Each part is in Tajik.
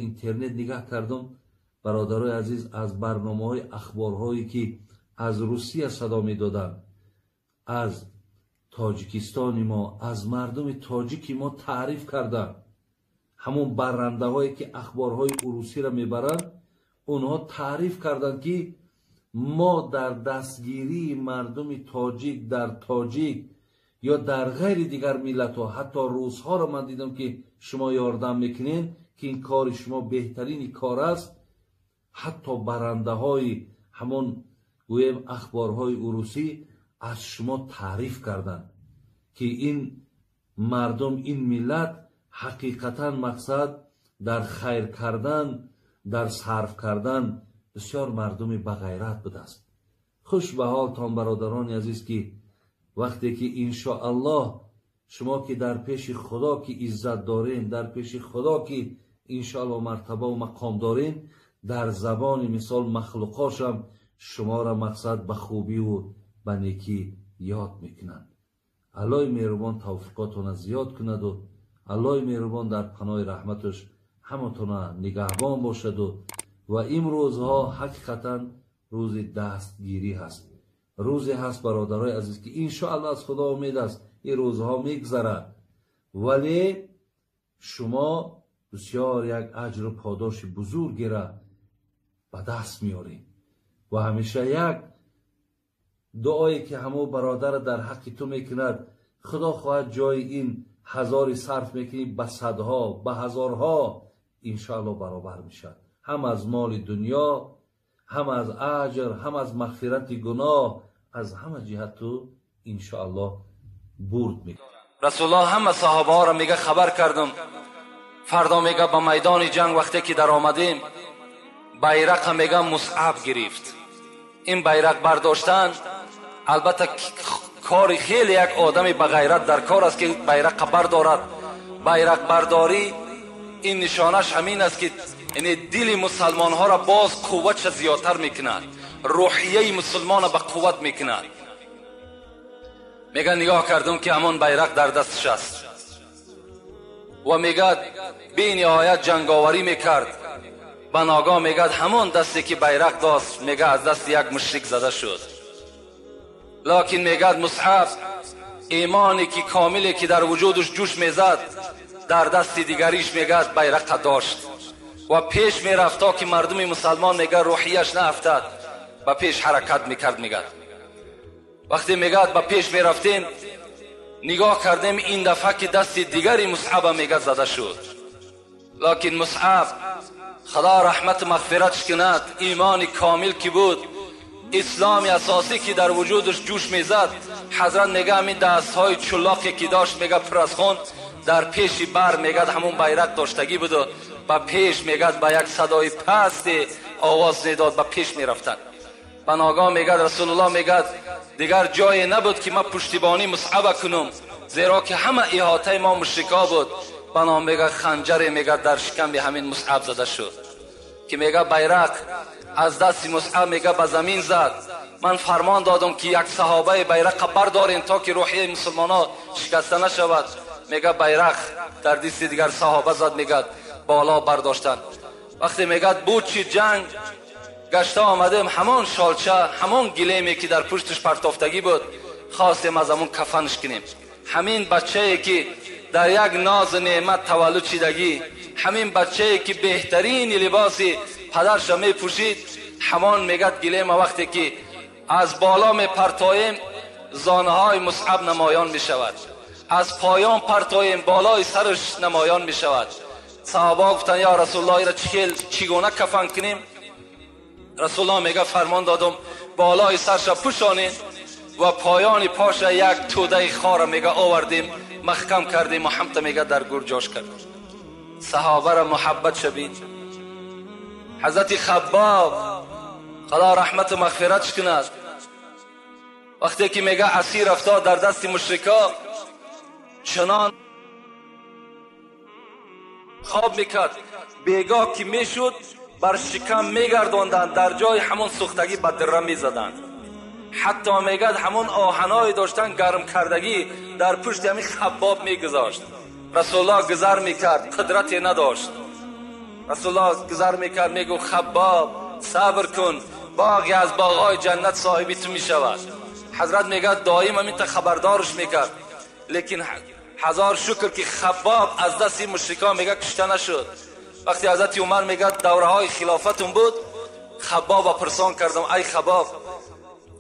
Интернет нигаҳ кардам, бародарои азиз, аз барномаҳои ахборҳое ки аз Русия садо медоданд, аз Тоҷикистони мо, аз мардуми тоҷики мо таъриф карданд. Ҳамон баррандаҳое ки ахборҳои урусиро мебаранд, онҳо таъриф карданд, ки мо дар дастгирии мардуми тоҷик дар тоҷик ё дар ғайри дигар миллатҳо, ҳатто русҳоро ман дидам, ки шумо ёрдам мекунед, ки ин кори шумо беҳтарини кор аст. Ҳатто барандаҳои ҳамон гӯем ахборҳои урусӣ аз шумо таъриф карданд, ки ин мардум, ин миллат ҳақиқатан мақсад дар хайр кардан, дар сарф кардан бисёр мардуми бағайрат будааст. Хуш ба ҳолтон, бародарони азиз, ки вақте ки иншоаллоҳ шумо ки дар пеши Худо ки иззат дорен, дар пеши Худо ки иншоаллоҳ мартаба ва мақом дорен, дар забони мисол махлуқошам шуморо мақсад ба хубиву ба некӣ ёд мекунанд. Аллоҳи меҳрубон тавфиқотона зиёд кунаду Аллоҳи меҳрубон дар паноҳи раҳматаш ҳаматона нигаҳбон бошаду. Ва имрӯзҳо ҳақиқатан рӯзи дастгирӣ ҳаст, рӯзе ҳаст, бародарои азиз, ки иншоаллоҳ аз Худо умед аст ин рӯзҳо мегзарад, вале шумо бисёр як аҷру подоши бузургеро ба даст меоред. Ва ҳамеша як дуое ки ҳамо бародарро дар ҳаққи ту мекунад, Худо хоҳад ҷои ин ҳазори сарф мекунӣ ба садҳо, ба ҳазорҳо иншоаллоҳ баробар мешавад, ҳам аз моли дунё, ҳам аз аҷр, ҳам аз мағфирати гуноҳ, аз ҳама ҷиҳат ту иншоаллоҳ бурд мекунӣ. Расулуллоҳ ҳама саҳобаҳоро мега хабар кардам, фардо мега ба майдони ҷанг вақте ки даромадем, байрақа мега Мусъаб гирифт. Ин байрақ бардоштан албатта кори хеле як одами бағайрат дар кор аст, ки байрақа бардорад. Байрақбардорӣ ин нишонаш ҳамин аст, ки яъне дили мусалмонҳоро боз қувватша зиёдтар мекунад, рӯҳияи мусулмонро ба қувват мекунад. Мега нигоҳ кардам, ки ҳамон байрақ дар дасташ аст ва мегӯяд бениҳоят ҷанговарӣ мекард. Ба ногоҳ мегӯяд ҳамон дасте ки байрақ дошт, мега аз дасти як мушрик зада шуд. Локин мегӯяд Мусъаб имоне ки комиле ки дар вуҷудаш ҷӯш мезад, дар дасти дигариш мегӯяд байрақа дошт ва пеш мерафт, то ки мардуми мусалмон мегӯяд рӯҳияш наафтад, ба пеш ҳаракат мекард. Мегӯяд вақте мегӯяд ба пеш мерафтем, нигоҳ кардем, ин дафъа ки дасти дигари Мусъаба мегӯяд зада шуд. Локин Мусъаб, Худо раҳмату мағфиратш кунад, имони комил ки буд, исломи асосӣ ки дар вуҷудаш ҷӯш мезад, ҳазрат мега ҳамин дастҳои чулоқе ки дошт, мега пур аз хун, дар пеши бар мегӯяд ҳамон байрақ доштагӣ буду ба пеш мегӯяд ба як садои пасте овоз медод, ба пеш мерафтанд. Ба ногоҳ мегӯяд Расулуллоҳ мегӯяд дигар ҷое набуд, ки ман пуштибонӣ Мусъаба кунам, зеро ки ҳама иҳотаи мо мушрикҳо буд. Ба ном мегӯяд ханҷаре мегӯяд дар шикамби ҳамин Мусъаб зада шуд, ки мегӯяд байрақ аз дасти Мусъаб мегӯяд ба замин зад. Ман фармон додам, ки як саҳобаи байрақа бардорем, то ки рӯҳияи мусулмонҳо шикаста нашавад. Мегӯяд байрақ дар дасти дигар саҳоба зад, мегӯяд боло бардоштанд. Вақте мегӯяд буд чи ҷанг гашта омадем, ҳамон шолча, ҳамон гилеме ки дар пушташ партофтагӣ буд, хостем аз ҳамон кафанш кунем. Ҳамин бачае ки дар як нозу неъмат таваллуд шидагӣ, ҳамин бачае ки беҳтарини либоси падарша мепӯшид, ҳамон мегӯяд гилема вақте ки аз боло мепартоем, зонаҳои Мусъаб намоён мешавад, аз поён партоем, болои сараш намоён мешавад. Саҳоба гуфтанд: ё Расулуллоҳ, ира чӣ гуна кафан кунем? Расулуллоҳ мега фармон додам, болои сарша пӯшонем ва поёни поша як тӯдаи хора мега овардем, маҳкам кардем ва ҳамта мега дар гур ҷош кардем. Саҳобара муҳаббат шабид. Ҳазрати Хаббоб, Худо раҳмату мағфиратш кунад, вақте ки мега асир афтод дар дасти мушрикҳо, чунон хоб мекард, бегоҳ ки мешуд бар шикам мегардонданд, дар ҷои ҳамон сӯхтагӣ ба дирра мезаданд. Ҳатто мегӯяд ҳамон оҳаное доштан гарм кардагӣ дар пушти ҳамин Хаббоб мегузошт. Расулуллоҳ гузар мекард, қудрате надошт. Расулуллоҳ гузар мекард, мегуфт: Хаббоб, сабр кун, боғе аз боғҳои ҷаннат соҳиби ту мешавад. Ҳазрат мегӯяд, доим ҳамин та хабардораш мекард. Лекин ҳазор шукр ки Хаббоб аз дасти мушрикон, мегӯяд, кушта нашуд. Вақте ҳазрати Умар, мегӯяд, давраҳои хилофатум буд, Хаббоба пурсон кардам: ай Хаббоб,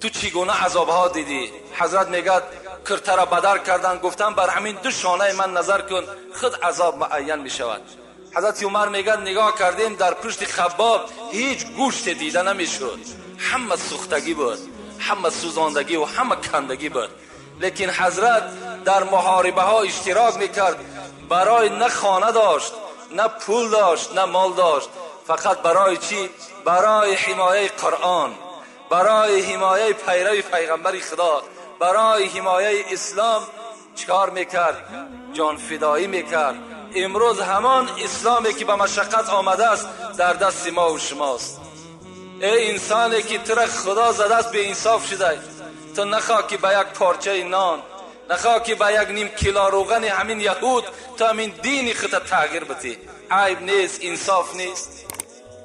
ту чӣ гуна азобҳо дидӣ? Ҳазрат мегӯяд, киртара бадар кардан, гуфтам: бар ҳамин ду шонаи ман назар кун, худ азоб муайян мешавад. Ҳазрати Умар мегӯяд, нигоҳ кардем, дар пушти Хаббоб ҳеҷ гӯште дида намешуд, ҳама сӯхтагӣ буд, ҳама сӯзондагӣ ва ҳама кандагӣ буд. Лекин ҳазрат дар муҳорибаҳо иштирок мекард, барои на хона дошт, на пул дошт, на мол дошт, фақат барои чӣ? Барои ҳимояи Қуръон, барои ҳимояи пайрави пайғамбари Худо, барои ҳимояи ислом чикор мекард? Ҷонфидоӣ мекард. Имрӯз ҳамон исломе ки ба машаққат омадааст, дар дасти мо ва шумост. Эй инсоне ки тура Худо задааст, беинсоф шудай. Ту нахоҳ ки ба як порчаи нон, нахоҳ ки ба як ним кило рӯғани ҳамин яҳуд ту ҳамин дини худта тағйир бидӣ. Айб нест, инсоф нест.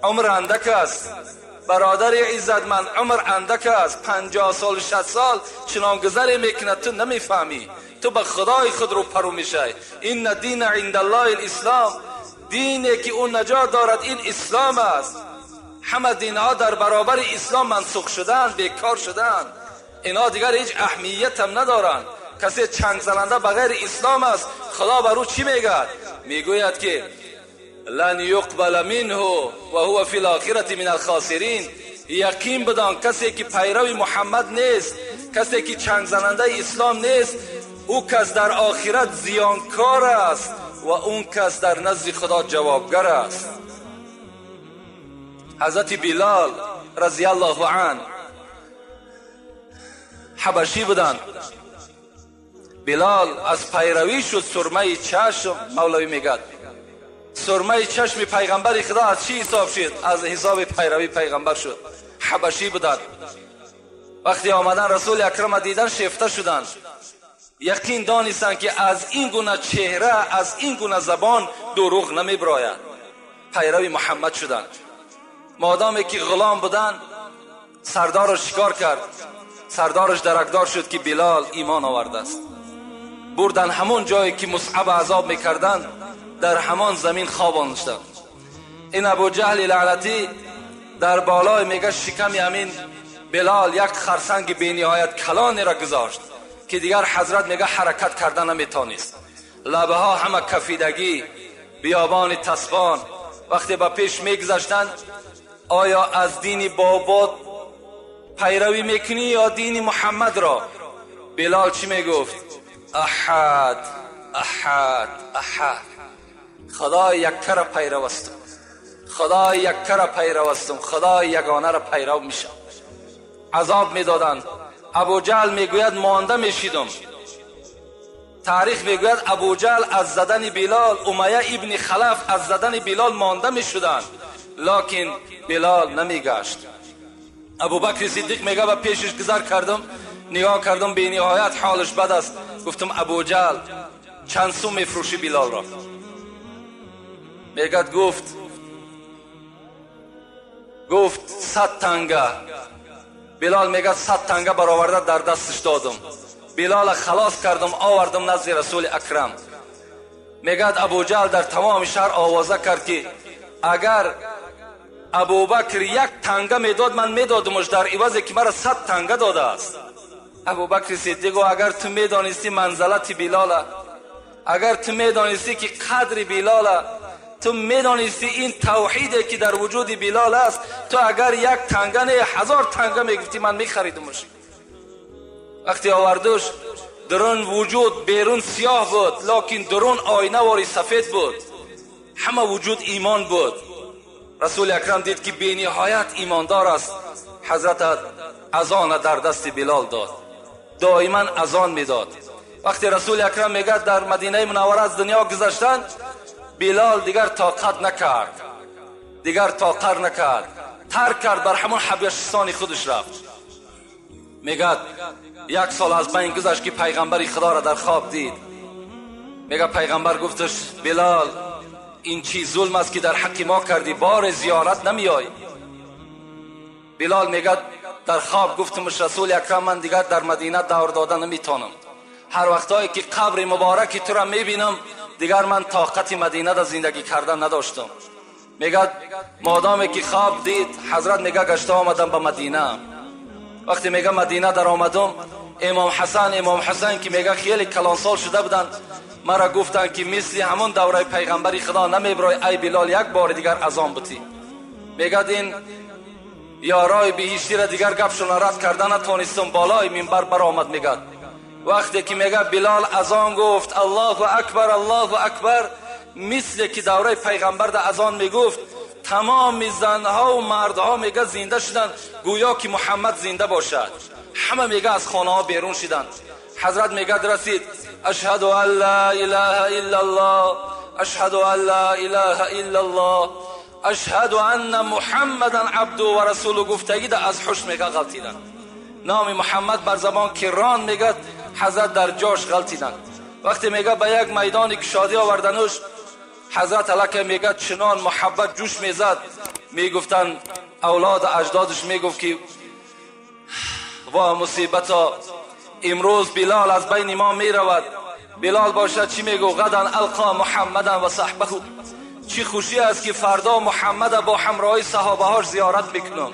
Умр андак аст, бародари иззатманд, умр андак аст. 50 сол, 60 сол чунон гузаре мекунад, ту намефаҳмӣ. Ту ба Худои худ рӯпарӯ мешавӣ. Инна дина индаллоҳи лислом, дине ки ӯ наҷот дорад, ин ислом аст. Ҳама динҳо дар баробари ислом мансух шуданд, бекор шуданд. Инҳо дигар ҳеҷ аҳамиятам надоранд. Касе чангзананда ба ғайри ислом аст, Худо бар ӯ чӣ мегӯяд? Мегӯяд ки лан юқбала минҳу ва ҳува фи лохирати мин алхосирин. Яқин бидон, касе ки пайрави Муҳаммад нест, касе ки чангзанандаи ислом нест, ӯ кас дар охират зиёнкор аст ва он кас дар назди Худо ҷавобгар аст. Ҳазрати Билол разияллоҳу ан ҳабашӣ буданд. Билол аз пайравӣ шуд сурмаи чашм. Мавлавӣ мегӯяд, сурмаи чашми пайғамбари Худо аз чӣ ҳисоб шуд? Аз ҳисоби пайравии пайғамбар шуд. Ҳабашӣ буданд. Вақте омадан Расули Акрама дидан, шефта шуданд. Яқин донистанд ки аз ин гуна чеҳра, аз ин гуна забон дурӯғ намебирояд. Пайрави Муҳаммад шуданд. Модоме ки ғулом буданд, сардараш шикор кард. Сардараш даракдор шуд ки Билол имон овардааст. Бурдан ҳамон ҷое ки Мусъаб азоб мекарданд, дар ҳамон замин хоб оништанд. Ин Абу Ҷаҳли лаънатӣ дар болои, мега, шиками ҳамин Билол як харсанги бениҳоят калонеро гузошт ки дигар ҳазрат, мега, ҳаракат карда наметонист. Лабаҳо ҳама кафидагӣ, биёбони тасбон. Вақте ба пеш мегузаштанд, оё аз дини бобот пайравӣ мекунӣ ё дини Муҳаммадро? Билол чӣ мегуфт? Аҳад, аҳад, аҳад. Худои яккара пайрав ҳастам, Худои яккара пайрав ҳастам, Худои ягонаро пайрав мешавам. Азоб медоданд. Абуҷаҳл мегӯяд, монда мешидам. Таърих мегӯяд, Абуҷаҳл аз задани Билол, Умайя ибни Халаф аз задани Билол монда мешуданд, лекин Билол намегашт. Абубакри Сиддиқ мегӯяд, ба пешаш гузар кардам, нигоҳ кардам, бениҳоят ҳолаш бад аст. Гуфтам: Абуҷаҳл, чанд сум мефурӯшӣ Билолро? Мегӯяд, гуфт 100 танга. Билол, мегӯяд, 100 танга бароварда дар дасташ додам. Билола халос кардам, овардам назди Расули Акрам. Мегӯяд, Абуҷаҳл дар тамоми шаҳр овоза кард ки агар Абубакр як танга медод, ман медодамаш дар ивазе ки мара 100 танга додааст. Абубакри Сиддиқ: агар ту медонистӣ манзалати Билола, агар ту медонистӣ ки қадри Билола, ту медонистӣ ин тавҳиде ки дар вуҷуди Билол аст, ту агар як танга не, 1000 танга мегуфтӣ, ман мехаридумаш. Вақте овардуш, дарун вуҷуд берун сиёҳ буд, лекин дарун оинавори сафед буд, ҳама вуҷуд имон буд. Расули Акрам дид ки бениҳоят имондор аст. Ҳазрат азона дар дасти Билол дод, доиман азон медод. Вақте Расули Акрам, мегӯяд, дар Мадинаи Мунаввара аз дунё гузаштанд, Билол дигар тоқат накард, дигар тоқат накард, тарк кард, бар ҳамон ҳабашистони худаш рафт. Мегӯяд, як сол аз байн гузашт ки пайғамбари Худоро дар хоб дид. میگه پیغمبر گفتش بلال این چی ظلم است که در حق ما کردی، بار زیارت نمیای. بلال میگه در خواب گفتمش رسول اکرم من دیگر در مدینه دور داده نمیتونم، هر وقتایی که قبر مبارک تو را میبینم دیگر من طاقت مدینه در زندگی کردن نداشتم. میگه مادامی که خواب دید حضرت میگه گشته آمدم به مدینه. وقتی میگه مدینه در آمدم، امام حسن که میگه خیلی کلانسال شده بودند، مرا گفتند که مثل همون دوره پیغمبری خدا نمیبرای ای بلال، یک بار دیگر اذان بتی. میگه این یارای بهشتی را دیگر گپشون رد کردن نتونستم، بالای منبر برآمد. میگه وقتی که میگه بلال اذان گفت الله اکبر الله اکبر، مثل که دوره پیغمبر در اذان میگفت، تمام زنها و مردها میگه زنده شدن، گویا که محمد زنده باشد. همه میگه از خانه ها بیرون شدن. حضرت میگه رسید اشهد ان لا اله الا الله، اشهد ان لا اله الا الله، اشهد ان محمدا عبده و رسوله. گفتگی ده از حش میگه غلطیدن، نام محمد بر زبان کران میگه حضرت در جاش غلطیدن. وقتی میگه به یک میدان کشادی آوردنش، حضرت علیه میگه چنان محبت جوش میزد، میگفتن اولاد اجدادش میگفت که وا مصیبتا، امروز بلال از بین ما میرود. بلال باشد چی میگو؟ غدا القا محمدا و صحبه. چی خوشی است که فردا محمد با همراهی صحابه هاش زیارت میکنم.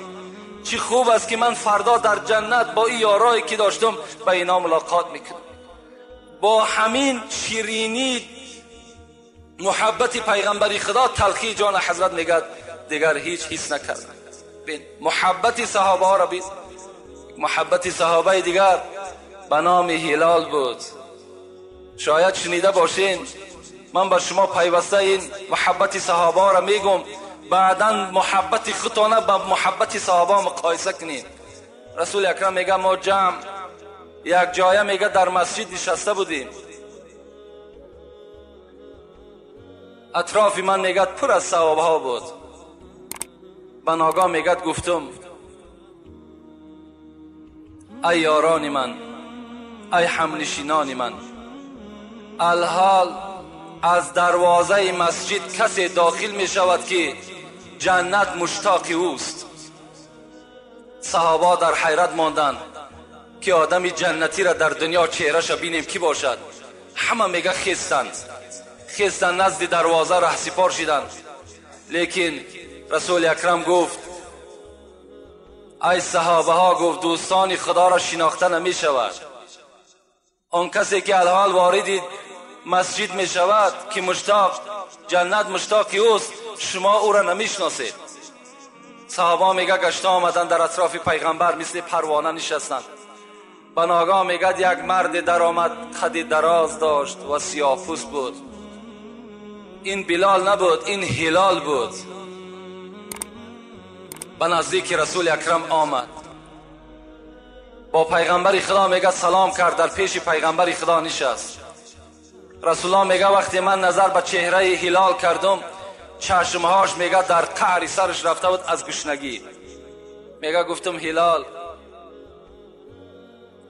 چی خوب است که من فردا در جنت با این یارایی که داشتم به اینا ملاقات میکنم. با همین شیرینی محبت پیغمبری خدا تلخی جان حضرت میگه دیگر هیچ حس نکرد. بین محبت صحابه ها را بین. محبت صحابه دیگر به نام هلال بود. شاید شنیده باشین، من با شما پیوسته این محبت صحابه را میگم، بعدا محبت خودتان با محبت صحابه مقایسه کنین. رسول اکرم میگه ما جمع یک جایه میگه در مسجد نشسته بودیم، اطراف من میگه پر از صحابه ها بود. بناگاه میگه گفتم ای یاران من، ای همنشینان من، الحال از دروازه مسجد کسی داخل می شود که جنت مشتاق اوست. صحابه در حیرت ماندند که آدم جنتی را در دنیا چهره‌اش بینیم کی باشد. همه میگه خیستند نزد دروازه ره سپار شدند. لیکن رسول اکرم گفت ای صحابه ها، گفت دوستان خدا را شناخته نمی شود. آن کسی که الحال وارد مسجد می شود که مشتاق جنت مشتاق اوست، شما او را نمی شناسید. صحابه میگه گشته آمدن در اطراف پیغمبر مثل پروانه نشستند. بناگاه میگه یک مرد در آمد، قد دراز داشت و سیاه پوست بود. این بلال نبود، این هلال بود. به نزدیک رسول اکرم آمد، با پیغمبر خدا میگه سلام کرد، در پیش پیغمبر خدا نشست. رسول الله میگه وقتی من نظر به چهره هلال کردم، چشمهاش میگه در قعر سرش رفته بود از گشنگی. میگه گفتم هلال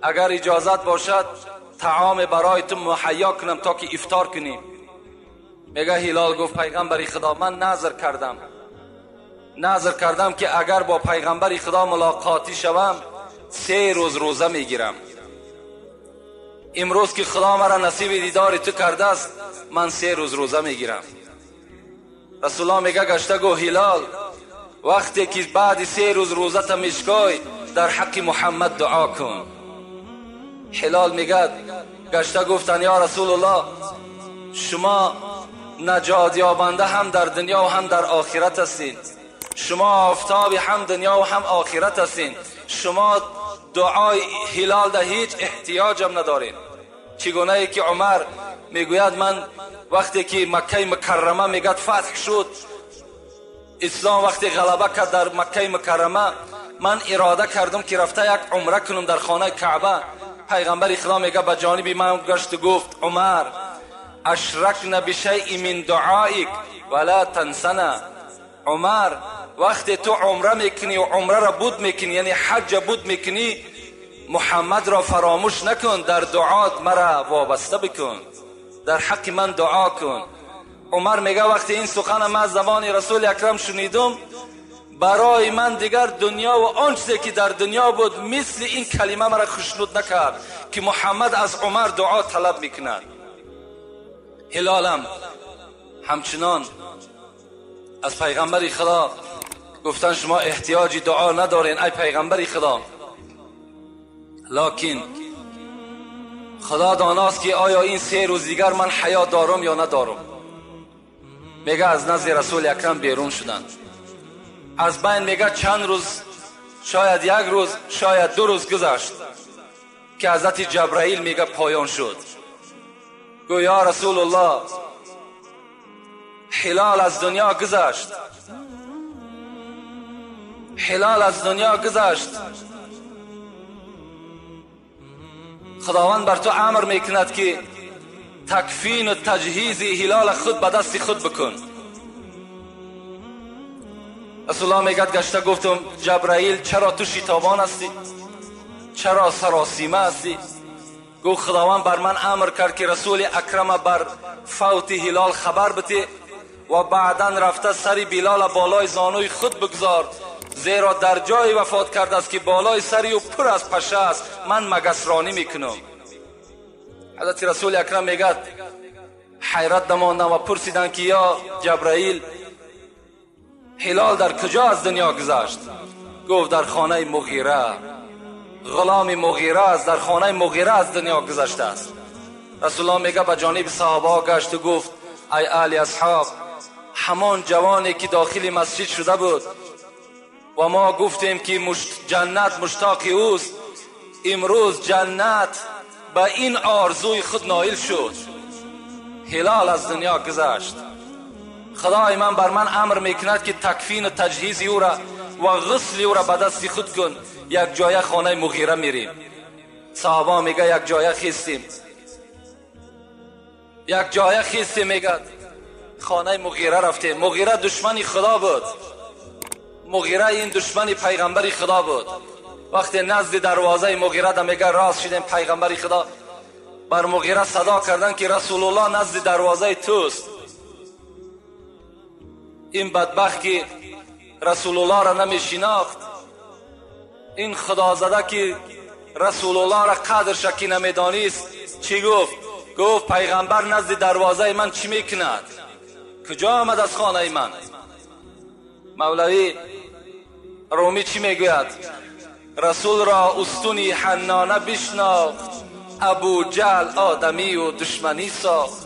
اگر اجازت باشد طعام برای تو مهیا کنم تا که افطار کنیم. میگه هلال گفت پیغمبر خدا من نذر کردم که اگر با پیغمبر خدا ملاقاتی شوم 3 روز روزه میگیرم. امروز که خدا مرا نصیب دیدار تو کرده است، من 3 روز روزه میگیرم. رسول الله میگه گشته گو هلال وقتی که بعد 3 روز روزه تا میشکای در حق محمد دعا کن. هلال میگه گشته گفتن یا رسول الله شما نجات یابنده هم در دنیا و هم در آخرت هستین، شما آفتاب هم دنیا و هم آخرت هستین، شما دعای هلال ده هیچ احتیاجم ندارین. چگونه ای که عمر میگوید من وقتی که مکه مکرمه میگد فتح شد، اسلام وقتی غلبه کرد در مکه مکرمه، من اراده کردم که رفته یک عمره کنم در خانه کعبه. پیغمبر خدا میگه به جانب من گشت گفت عمر اشرکنا بشیء من دعائک ولا تنسنا. عمر وقتی تو عمره میکنی و عمره را بود میکنی، یعنی حج بود میکنی، محمد را فراموش نکن، در دعات مرا وابسته بکن، дар ҳаққи ман дуо кун. Умар мега вақти ин сухана ман аз забони расули акрам шунидум, барои ман дигар дунё ва он чизе ки дар дунё буд мисли ин калима маро хушнуд накард ки Муҳаммад аз Умар дуо талаб мекунад. Ҳилолам ҳамчунон аз пайғамбари Худо гуфтан шумо эҳтиёҷи дуо надорен ай пайғамбари Худо, локин Худо доност ки оё ин 3 рӯз дигар ман ҳаёт дорам ё надорам. Мега аз назди расули акрам берун шуданд. Аз байн мега чанд рӯз, шояд 1 рӯз, шояд 2 рӯз гузашт ки ҳазрати Ҷабраил мега поён шуд. Гӯ ё Расулуллоҳ, Ҳилол аз дунё гузашт, Ҳилол аз дунё гузашт. Худованд бар ту амр мекунад ки такфину таҷҳизи ҳилола худ ба дасти худ бикун. Расулуллоҳ мегӯяд гашта гуфтум Ҷабраил, чаро ту шитобон ҳастӣ? Чаро саросима ҳастӣ? Гуфт Худованд бар ман амр кард ки расули акрама бар фавти ҳилол хабар бите ва баъдан рафта сари Билола болои зонуи худ бигзор, зеро дар ҷое вафот кардааст ки болои сари ӯ пур аз паша аст, ман магасронӣ мекунам. Ҳазрати расули акрам мегӯяд ҳайрат намондам ва пурсиданд ки ё Ҷабраил, ҳилол дар куҷо аз дунё гузашт? Гуфт дар хонаи Муғира, ғуломи Муғира аст, дар хонаи Муғира аз дунё гузаштааст. Расулуллоҳ мегӯяд ба ҷониби саҳобаҳо гашту гуфт ай аҳли асҳоб, ҳамон ҷавоне ки дохили масҷид шуда буд ва мо гуфтем ки ҷаннат муштоқи ӯст, имрӯз ҷаннат ба ин орзуи худ ноил шуд. Ҳилол аз дунё гузашт. Худои ман бар ман амр мекунад ки такфину таҷҳизи ӯра ва ғусли ӯра ба дасти худ кун. Як ҷоя хонаи Муғира мерем. Саҳоба мега як ҷоя хистем, як ҷоя хистем, мегӯяд хонаи Муғира рафтем. Муғира душмани Худо буд, Муғира ин душмани пайғамбари Худо буд. Вақте назди дарвозаи Муғира да мега рост шудем, пайғамбари Худо бар Муғира садо карданд ки Расулуллоҳ назди дарвозаи туст. Ин бадбахт ки Расулуллоҳро намешинохт, ин худозада ки Расулуллоҳро қадрша ки намедонист, чӣ гуфт? Гуфт пайғамбар назди дарвозаи ман чӣ мекунад? Куҷо омад аз хонаи ман? Мавлавӣ Румӣ чӣ мегӯяд? Расулро устуни ҳаннона бишнохт, Абуҷаҳл одамию душманӣ сохт.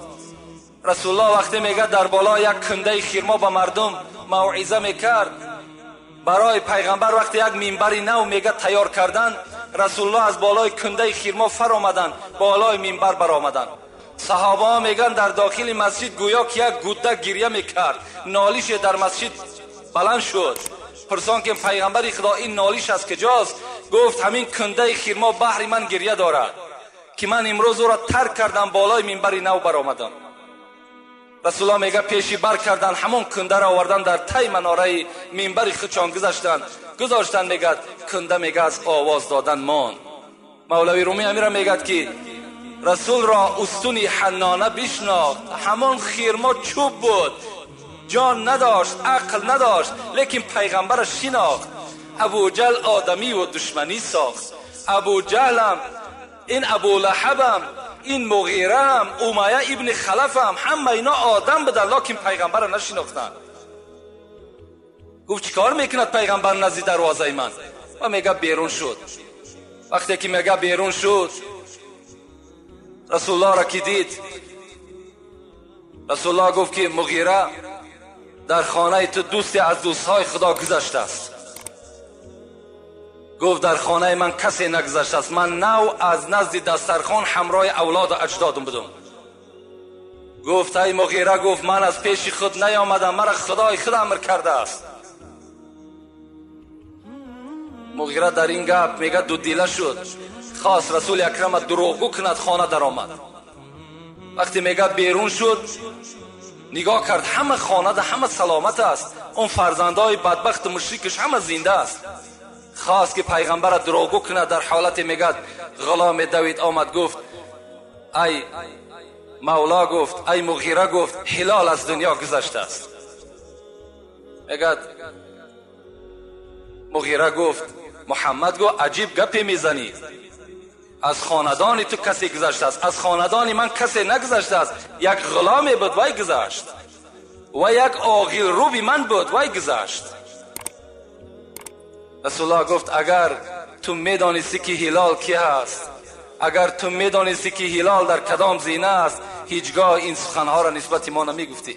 Расулуллоҳ вақте мегӯяд дар боло як кундаи хирмо ба мардум мавъиза мекард, барои пайғамбар вақте як минбари нав мега тайёр кардан, Расулуллоҳ аз болои кундаи хирмо фаромаданд, болои минбар баромаданд. Саҳобаҳо мегӯянд дар дохили масҷид гӯё ки як гудда гиря мекард, нолише дар масҷид баланд шуд. Пурсон ки пайғамбари Худо ин нолиш аз куҷост? Гуфт ҳамин кундаи хирмо баҳри ман гиря дорад ки ман имрӯз ӯро тарк кардам, болои минбари нав баромадам. Расулуллоҳ мега пеши бар кардан, ҳамон кундаро овардан дар тай манораи минбари худшон гузаштанд, гузоштанд. Мегӯяд кунда мега аз овоз додан монд. Мавлави Румӣ амира мегӯяд ки Расулро устуни ҳаннона бишнохт, ҳамон хирмо чӯб буд, ҷон надошт, ақл надошт, лекин пайғамбараш шинохт. Абуҷаҳл одамию душманӣ сохт. Абуҷаҳлам, ин Абулаҳабам, ин Муғираам, Умайя ибни Халафам, ҳама ино одам буданд, локин пайғамбарро нашинохтанд. Гуфт чӣ кор мекунад пайғамбар назди дарвозаи ман? Ва мега берун шуд. Вақте ки мега берун шуд, Расулуллоҳро ки дид, Расулуллоҳ гуфт ки Муғира, дар хонаи ту дӯсте аз дӯстҳои Худо гузаштааст. Гуфт дар хонаи ман касе нагузаштааст, ман нав аз назди дастархон ҳамроҳи авлоду аҷдодам будам. Гуфт ай Муғира, гуфт ман аз пеши худ наёмадам, маро Худои худ амр кардааст. Муғира дар ин гап мега дуддила шуд, хост расули акрама дурӯғгӯ кунад, хона даромад. Вақте мега берун шуд, нигоҳ кард, ҳама хонада ҳама саломат аст, он фарзандҳои бадбахту мушрикаш ҳама зинда аст. Хост ки пайғамбарро дурӯғгӯ кунад, дар ҳолате мегӯяд ғуломе давид омад, гуфт ай Мавло гуфт, ай Муғира гуфт, Ҳилол аз дунё гузаштааст. Мегӯяд Муғира гуфт, Муҳаммад гуфт, аҷиб гапе мезанӣ, аз хонадони ту касе гузаштааст, аз хонадони ман касе нагузаштааст, як ғуломе буд, вай гузашт, ва як оғилруби ман буд, вай гузашт. Расулуллоҳ гуфт, агар ту медонисти ки Ҳилол ки ҳаст, агар ту медонисти ки Ҳилол дар кадом зина аст, ҳеҷгоҳ ин суханҳоро нисбати мо намегуфтӣ.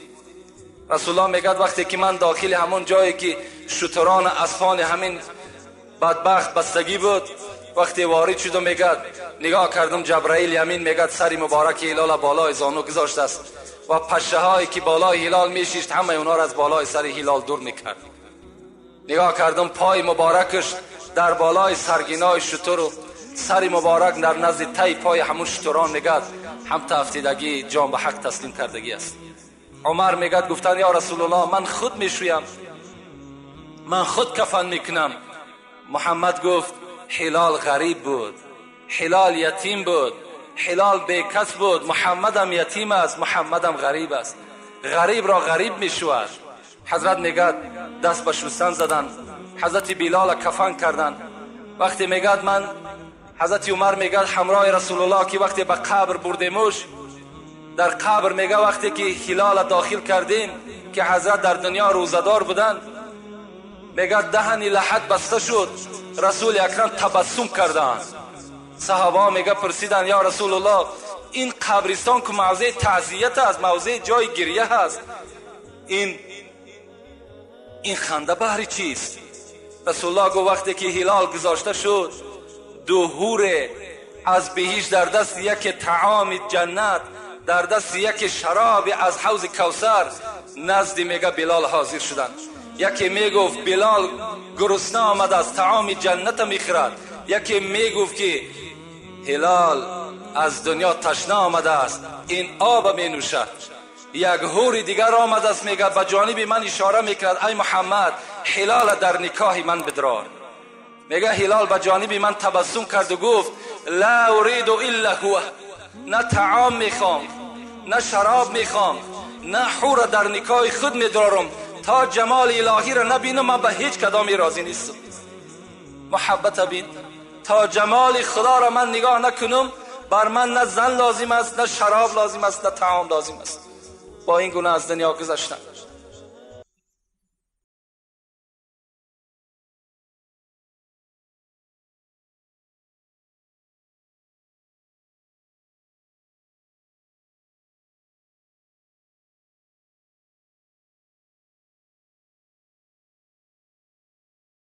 Расулуллоҳ мегӯяд, вақте ки ман дохили ҳамон ҷое ки шутурон асфони ҳамин бадбахт бастагӣ буд, вақте ворид шудам, мегӯяд, нигоҳ кардам, Ҷабраил ямин, мегӯяд, сари мубораки Ҳилол болои зону гузоштааст ва пашшаҳое ки болои Ҳилол мешишт, ҳамаи онҳоро аз болои сари Ҳилол дур мекард. Нигоҳ кардам, пои муборакаш дар болои саргинои шутур, сари муборак дар назди таи пои ҳамун шутурон, мегӯяд, ҳам тафтидагӣ, ҷон ба ҳақ таслим кардагӣ аст. Умар мегӯяд, гуфтанд, ё Расулуллоҳ, ман худ мешӯям, ман худ кафан мекунам. Муҳаммад гуфт, Ҳилол ғариб буд, Ҳилол ятим буд, Ҳилол бекас буд, Муҳаммадам ятим аст, Муҳаммадам ғариб аст, ғарибро ғариб мешӯяд. Ҳазрат мегӯяд, даст ба шустан заданд, ҳазрати Билол кафан карданд. Вақте мегӯяд, ман ҳазрати Умар мегӯяд, ҳамроҳи Расулуллоҳ ки вақте ба қабр бурдемуш, дар қабр мегӯяд, вақте ки Ҳилол дохил кардем, ки ҳазрат дар дунё рӯзадор буданд, мегӯяд, даҳани лаҳад баста шуд, Расули Акрам табассум карданд. Саҳобаҳо мегӯяд, пурсиданд, ё Расулуллоҳ, ин қабристон ки мавзеи таъзият аст, мавзеи ҷои гиря ҳаст, ин ханда баҳри чист? Расулуллоҳ гуфт, вақте ки Ҳилол гузошта шуд, ду ҳуре аз биҳишт дар дасти яке таоми ҷаннат, дар дасти яке шароби аз ҳавзи Кавсар назди, мегӯяд, Билол ҳозир шуданд. Яке мегуфт, Билол гурусна омадааст, таоми ҷанната мехӯрад. Яке мегуфт ки Ҳилол аз дунё ташна омадааст, ин об менӯшад. Як ҳури дигар омадааст, мегӯяд, ба ҷониби ман ишора мекард, ай Муҳаммад, Ҳилол дар никоҳи ман бидрор. Мегӯяд, Ҳилол ба ҷониби ман табассум кард ва гуфт, ла уриду илла ҳува, на таом мехоҳам, на шароб мехоҳам, на ҳура дар никоҳи худ медорам, то ҷамоли илоҳиро набинам, ман ба ҳеҷ кадоме розӣ нестам. Муҳаббата бин, то ҷамоли худоро ман нигоҳ накунам, бар ман на зан лозим аст, на шароб лозим аст, на таом лозим аст. Бо ин гуна аз дунё гузаштам.